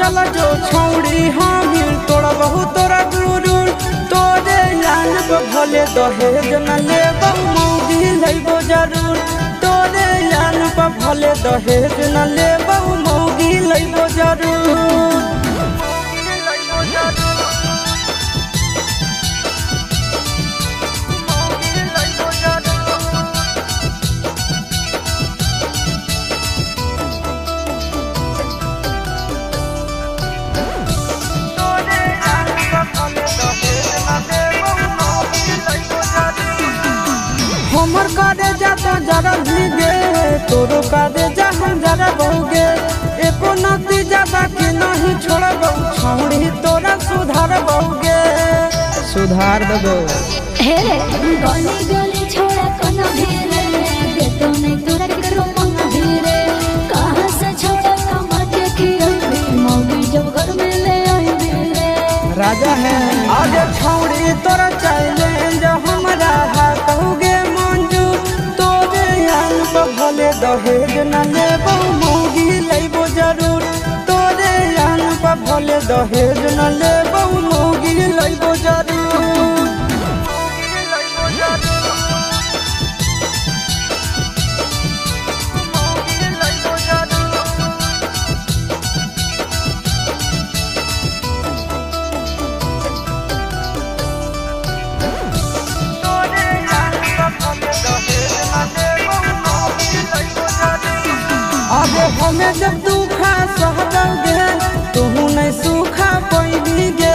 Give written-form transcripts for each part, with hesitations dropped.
चल जो छौड़ी हामी तोड़ा बहु तोरा गुरूर। तोरे यान पर भले दहेज न लेबौ मौगी लैबो जरूर। तोरे यान पर भले दहेज न लेबौ मौगी लैबो जरूर। हमर करे जा तो जरा भीगे तोरो करे जा हम जरा बहुगे। एको नतीजा बाकी नहीं छोड़बौ छौड़ी तोरा सुधार बहुगे। सुधार देबो हे गली गली छोड़ा कोनो भीरे देतो नहीं तोरा करो मन भीरे। कहां से छोड़ा कमा के खियाबी मौगी जब घर में ले आईबी रे। राजा है आज छौड़ी तोरा चैलेंज हमरा कहूगे भले दहेज न लेबौ मौगी लैबो जरूर। तोरे यान पर भले दहेज न लेबौ मौगी लैबो जरूर। अरे हमें जब दुखा सहबोगे तुहू नहीं सूखा पैबी गे।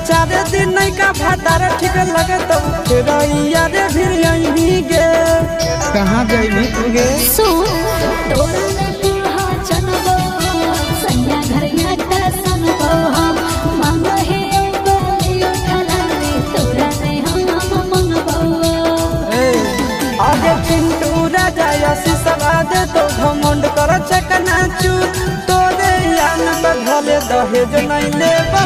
4 दिन नहीं का भातार ठीक लगत फिर यारे फिर अइबी गे। कहाँ जइबी तू गे? सुन तोरा ने कुहा चनबो सैया घरिया का सनबो हम मांगो हे बोली उठला रे तोरा ने हम मंगबो। ए आगे चिंटू राजा आशीष दे तो घमंड कर चकनाचूर। तोरे यान पर भले दहेज नहीं लेबौ